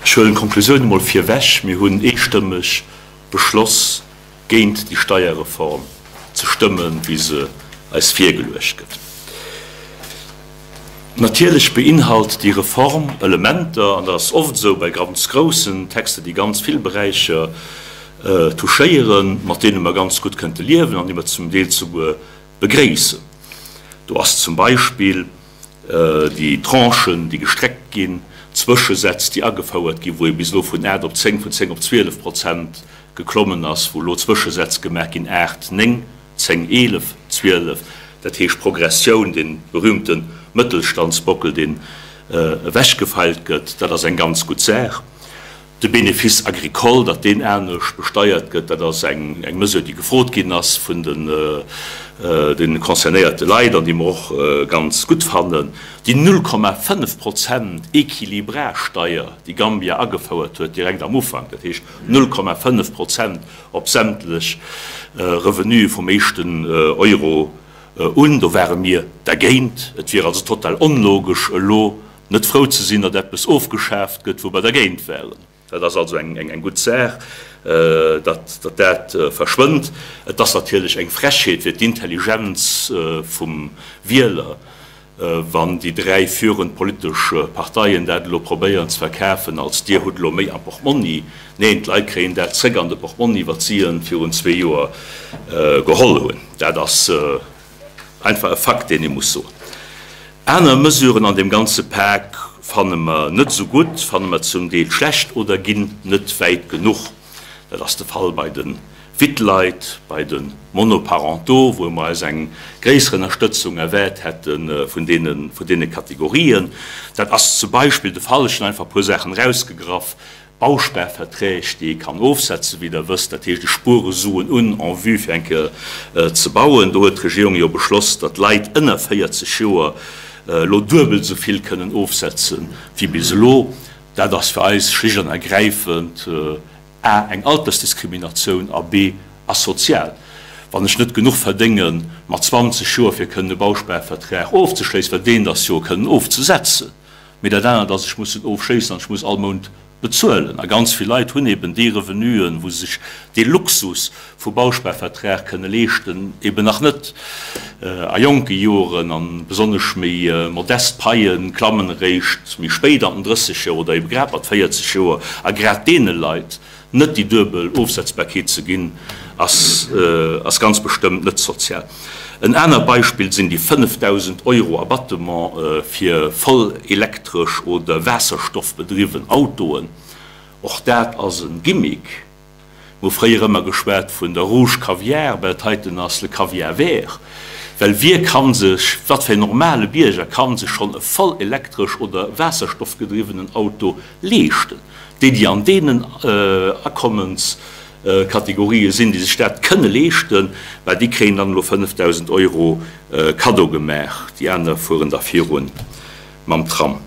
Ech huelen d'Konklusioun emol virwech, Mir hunn eestëmmeg beschloss, géint déi Steierreform ze stëmmen, wéi se eis virgeluecht gëtt. Natierlech beinhalt déi Reform Elementer, an dat ass oft esou bei ganz groussen Texter, déi ganz vill Beräicher touchéieren, mat deene mer ganz gutt kënnte liewen an déi mer zum Deel souguer begréissen. Do ass zum Beispill déi Tranchen, déi gestreckt ginn, d'Zwëschesätz, déi agefouert ginn, wou ee bis elo vun 8 op 10, vun 10 op 12 Prozent geklommen ass, wou elo Zwëschesätz gemaach ginn, 8, 9, 10, 11, 12, dat heescht Progressioun, dee berühmte Mëttelstandsbockel, deen ewechgefeilt gëtt, dat ass eng ganz gutt Saach. De Bénéfice agricole, datt deen anescht besteiert gëtt, dat ass eng Mesure, déi gefrot ginn ass vun de concernéierte Leit an déi mer och ganz gutt fannen. Déi 0,5 Prozent Équilibragesteier, déi Gambia agefouert huet direkt am Ufank, dat heescht 0,5 Prozent op sämtlech Revenue vum éischten Euro un, do ware mir dergéint. Et wier also total onlogesch, elo net frou ze sinn, datt eppes ofgeschaaft gëtt, wou mer dergéint waren. Dat ass also eng gutt Saach, datt dat verschwënnt. Et ass natierlech eng Frechheet fir d'Intelligenz vum Wieler, wann déi dräi führend politesch Parteien dat elo probéieren ze verkafen als Dir hutt elo méi am Portmonni. Neen, d'Leit kréien dat zréck an de Portmonni, wat si virun zwee Joer geholl hunn. Dat ass einfach e Fakt, deen ee muss soen. Aner Mesuren an deem ganze Pak fanne mer net esou gutt, fanne mer zum Deel schlecht oder ginn net wäit genuch. Dat ass de Fall bei de Wittleit, bei de Monoparentaux, wou mer eis eng gréisser Ënnerstëtzung erwaart hätte vun deene Kategorien. Dat ass zum Beispill de Fall, ech hunn einfach e puer Saachen erausgegraff, Bausparverträg, déi ee kann ofsetzen, wéi Der wësst. Dat heescht, ech spuere Suen un en vue fir eng Kéier ze bauen. Do huet d'Regierung jo beschloss, datt Leit ënner 40 Joer elo duebel esou vill kënnen ofsetze wéi bis elo. Dat ass fir eis schlicht an ergräifend a eng Altersdiskriminatioun a b asozial. Wann ech net genuch verdénge mat 20 Joer fir kënnen e Bausparvertrag ofzeschléissen, well deen ass jo kënnen ofzesetzen, Mee dat anert ass, ech muss en ofschléissen an ech muss all Mount bezuelen. A ganz vill Leit hunn eben déi Revenuen, wou se sech dee Luxus vu Bausparvertrag kënne leeschten, eben nach net a jonke Joren. A besonnesch méi modest Paie klammen eréischt méi spéit an den 30 Joer oder ebe grad mat 40 Joer. A grad deene Leit Net déi duebel Ofsetzbarkeet ze ginn, ass ass ganz bestëmmt net sozial. En aner Beispill sinn déi 5.000 Euro Abattement fir voll elektresch oder waasserstoffbedriwwen Autoen. Och dat ass e Gimmick. Mir hu fréier ëmmer geschwat vun der Rouge Caviar, mä dat heiten ass le Caviar vert. Well wie kann sech, wat fir en normale Bierger kann sech schonn e voll elektresch oder waasserstoffgedriwwenen Auto leeschten? Déi, déi an deenen Akommenskategorië sinn, déi sech dat kënne leeschten, bah, déi kréien dann elo 5.000 Euro Kaddo gemaach. Déi aner fueren da virun mam Tram.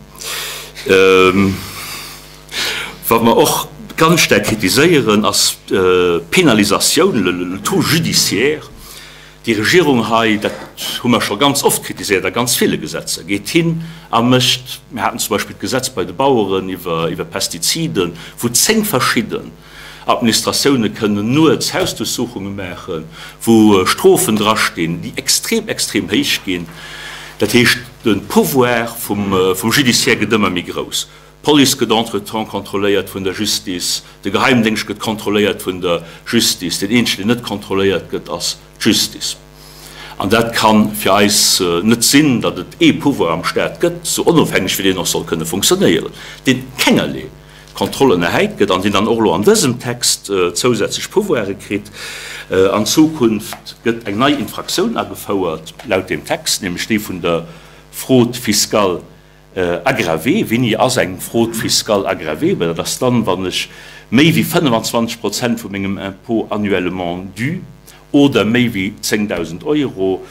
Wat mer och ganz staark kritiséieren, ass d'Penalisatioun, le taux judiciaire. Déi Regierung hei, dat hu mer scho ganz oft kritiséiert a ganz ville Gesetzer, geet hin a mécht, mir haten zum Beispill d'Gesetz bei de Baueren iwwer Pestiziden, wou 10 verschidden Administratioune kënnen nuets Hausdurchsuchunge maachen, wou Strofen drastinn, déi extrem, extrem héich ginn. Dat heescht, de Pouvoir vum Judiciaire gëtt ëmmer méi grouss. D'Police gëtt entretemps kontrolléiert vun der Justice, de Geheimdéngscht gëtt kontrolléiert vun der Justice. Deen eenzegen, deen net kontrolléiert gëtt, ass d'Justice. An dat ka fir eis net sinn, datt et ee Pouvoir am Staat gëtt, sou onofhängeg wéi deen och soll kënne funktionéieren, deen kengerlee Kontroll ënnerhäit gëtt an deen dann och elo an dësem Text zousätzlech Pouvoire kritt. An Zukunft gëtt eng nei Infraktioun agefouert, laut deem Text, nämlech déi vun der Fraude fiscale Aggravé, Wéini ass eng Fraude fiscale aggravée? Ben, dat ass dann, wann ech méi wéi 25 Prozent vu mengem Impôt annuellement dû oder méi wéi 10.000 Euro,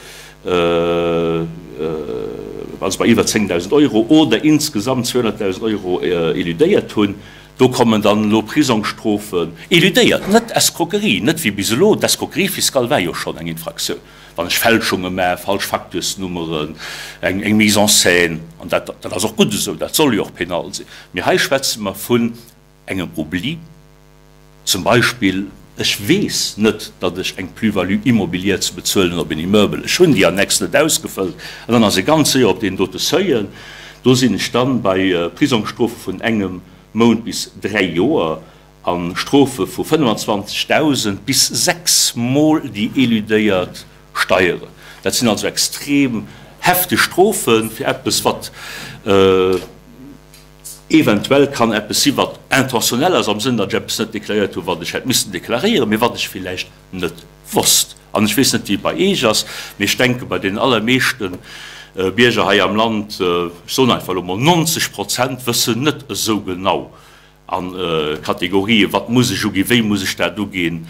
also bei iwwer 10.000 Euro oder insgesamt 200.000 Euro éludéiert hunn. Do kommen dann elo Prisongsstrofen, éludéiert, net Escroquerie, net wéi bis elo. D'Escroquerie fiscale war jo schonn eng Infraktioun. Wann ech Fälschunge maachen, falsch Factursnummeren, eng eng Mise en scène, an dat dat ass och gutt esou, dat soll jo och penal sinn. Mee hei schwätze mer vun engem Oubli. Zum Beispill, ech weess net, datt ech eng Plus-value immobilière ze bezuelen hunn op en Immeuble, ech hunn déi Annex net ausgefëllt, an dann ass ee ganz séier op deem dote Seuil. Do sinn ech dann bei Prisongsstrofe vun engem Mount bis 3 Joer a Strofe vu 25.000 bis 6 Mol déi eludéiert Steieren. Dat sinn also extrem hefteg Strofe fir eppes, wat eventuell kann eppes si wat intentionnel ass, am Sënn, datt ech eppes net deklaréiert hunn, wat ech hätt missen deklaréieren, mee wat ech villäicht net wosst. An ech weess net, wéi et bei Iech ass, mee ech denke bei deenen allermeeschte Bierger hei am Land, ech soen einfach elo mol 90 Prozent, wëssen net esou genau a Kategorien, wat muss ech uginn, wéi muss ech dat uginn.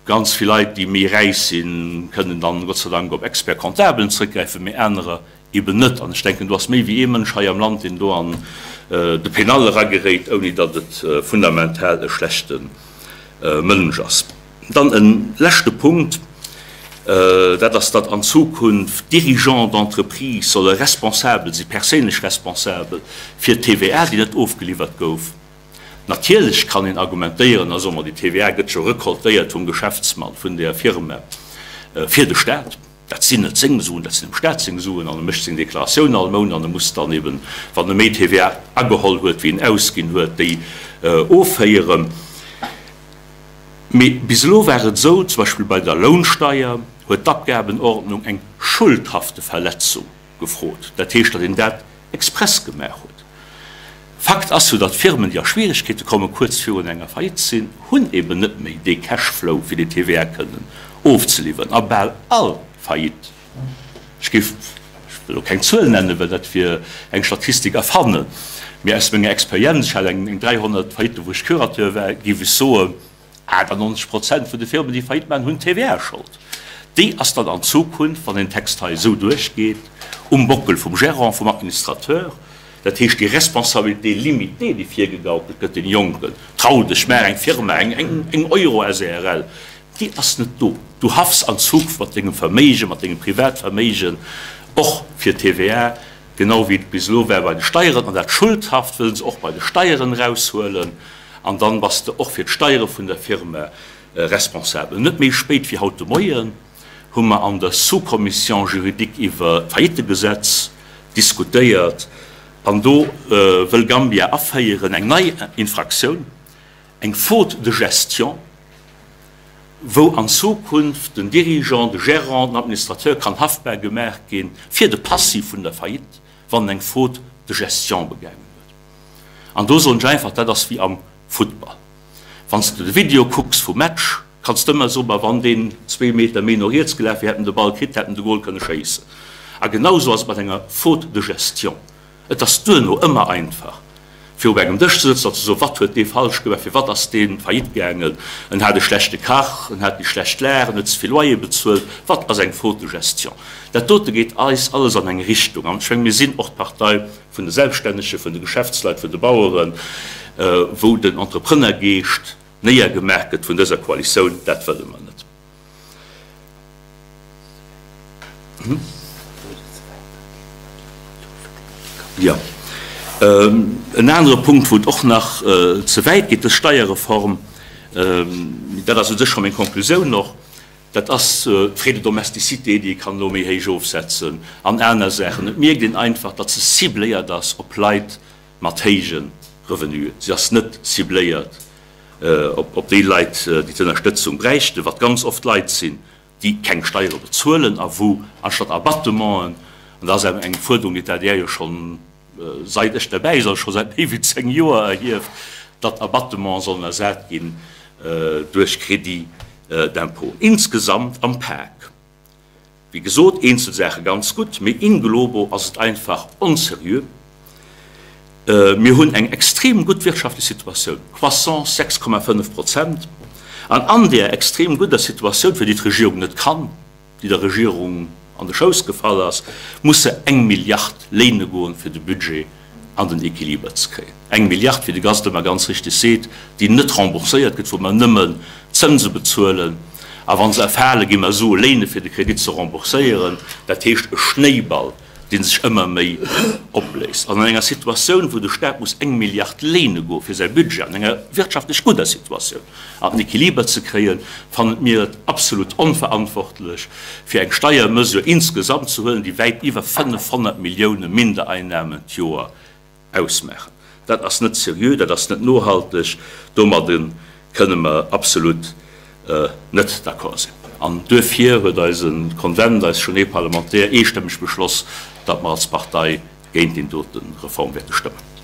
Ganz vill Leit, déi méi räich sinn, kënnen dann Gott sei Dank op Expert-comptablen zrëckgräifen, mee anerer Eben net. An ech denken, do ass méi wéi ee Mënsch hei am Land, deen do an de Penal erageréit, ouni datt et fundamental e schlechte Mënsch ass. Dann e leschte Punkt, dat ass, datt an Zukunft d'Dirigeants d'entreprise solle responsabel sinn, perséinlech responsabel fir d'TVA, déi net ofgeliwwert gouf. Natierlech kann een argumentéieren a soen, ma déi TVA gëtt jo recoltéiert vum Geschäftsmann, vun der Firma fir de Stat. Dat sinn net seng Suen, dat sinn dem Staat seng Suen an e mécht seng Deklaratioun all Mount an e muss dann eben, wann e méi TVA ageholl huet, wéi en ausginn huet, déi offéieren. Mee bis elo war et esou, zum Beispill bei der Lounsteier huet d'Abgabenordnung eng schuldhafte Verletzung gefrot. Dat heescht, datt een dat express gemaach huet. Fakt ass jo, datt Firmen, déi a Schwieregkeete kommen, kuerz virun enger Faillite sinn, hunn eben net méi dee Cashflow, fir déi TVA kënnen ofzeliwweren. A bal all Faillite, ech géif, ech wëll elo keng Zuel nennen, well dat wier eng Statistik erfannen, mee aus menger Experienz, ech hat eng 300 Faillitten, wou ech Curateur war, géif ech soen, 98 Prozent vun de Firmen, déi Faillite maachen, hunn TVA-Schold. Déi ass dann an Zukunft, wann deen Text hei esou duerchgeet, um Bockel vum Gérant, vum Administrateur. Dat heescht, déi Responsabilité limitée, déi virgegaukelt gëtt, deene Jonken, Trau dech, maach eng Firma, eng Euro SARL, déi ass net do. Du haffs an Zukunft mat dengem Verméigen, mat dengem Privatverméigen och fir d'TVA, genau wéi et bis elo war bei de Steieren. An dat Schuldhaft wëlle se och bei de Steieren eraushuelen. An dann bass de och fir d'Steiere vun der Firma responsabel. Net méi spéit wéi haut de Moien hu mer an der Sous-commission juridique iwwer d'Faillittegesetz diskutéiert. An do wëll Gambia aféieren eng nei Infraktioun, eng Faute de gestion, wou an Zukunft den Dirigeant, de Gérant, den Administrateur kann haftbar gemaach gi fir de Passif vun der Faillite, wann en eng Faute de gestion begaangen huet. An do soen ech einfach, dat ass wéi am Futtball. Wann s de de Video kucks vum Match, kanns de ëmmer soen, ma wann deen zwee Meter méi no riets gelaf wier, hätt en de Ball kritt, hätt en de Gol kënne schéissen. A genau esou ass et mat enger Faute de gestion. Et ass duerno ëmmer einfach, fir op engem Dësch ze sëtzen an ze soen, wat huet dee falsch gemaach, firwat ass dee faillite gaangen, en hat e schlechte Kach, en hat déi schlecht Lag, en huet ze vill Loyer bezuelt. Wat ass eng Faute de gestion? Dat dote geet eis alles an eng Richtung. An ech menge mir sinn och d'Partei vun de Selbststännegen, vun de Geschäftsleit, vun de Baueren, wou den Entreprenergeescht néiergemaach gëtt vun dëser Koalitioun, dat wëlle mer net. Jo, en anere Punkt, wou et och nach ze wäit geet, dës Steierreform, dat ass u sech scho meng Konklusioun och, Dat ass d'Frais de domesticité, déi ee kann elo méi héich ofsetzen an aner Saachen. Et mierkt een einfach, datt se cibléiert ass op Leit mat héije Revenuen. Se ass net cibléiert op déi Leit, déi d'Ënnerstëtzung bräichten, wat ganz oft Leit sinn, déi keng Steiere bezuelen a wou anstatt Abattementen, an dat ass eng Fuerderung, déi d'ADR jo schonn sait ech derbäi sinn, also scho säit méi wéi 10 Joer erhieft, datt Abattementen sollen ersat ginn duerch Crédit d'impôt. Insgesamt am Pak, wéi gesot, eenzel Saache ganz gutt, mee in globo ass et einfach onseriö. Mir hunn eng extrem gutt wirtschaftlech Situatioun, Croissance 6,5 Prozent, an an där extrem gudder Situatioun, fir déi d'Regierung net kann, déi der Regierung an de Schouss gefall ass, muss se eng Milliard léine goen, fir de Budget an den Equiliber ze kréien. Eng Milliard, wéi de Gast ëmmer ganz richtig seet, déi net rembourséiert gëtt, wou mer nëmmen Zënse bezuelen. A wa se erfale, gi mer Sue léine fir de Kredit ze rembourséieren. Dat heescht e Schnéiball. dee sech ëmmer méi opbléist. An an enger Situatioun, wou de Staat muss eng Milliard léine goe fir säi Budget, an enger wirtschaftlech gudder Situatioun, an den Equiliber ze kréien, fannen mir et absolut onverantwortlech, fir eng Steiermesure insgesamt ze huelen, déi wäit iwwer 500 Millioune Mindereinnahmen d'Joer ausmaachen. Dat ass net seriö, dat ass net nohalteg. Domadde kënne mer absolut net d'accord sinn. An duerfir huet eise Konvent, eis Journée parlementaire eestëmmeg beschloss, datt mer als Partei géint deen dote Reform wäerte stëmmen.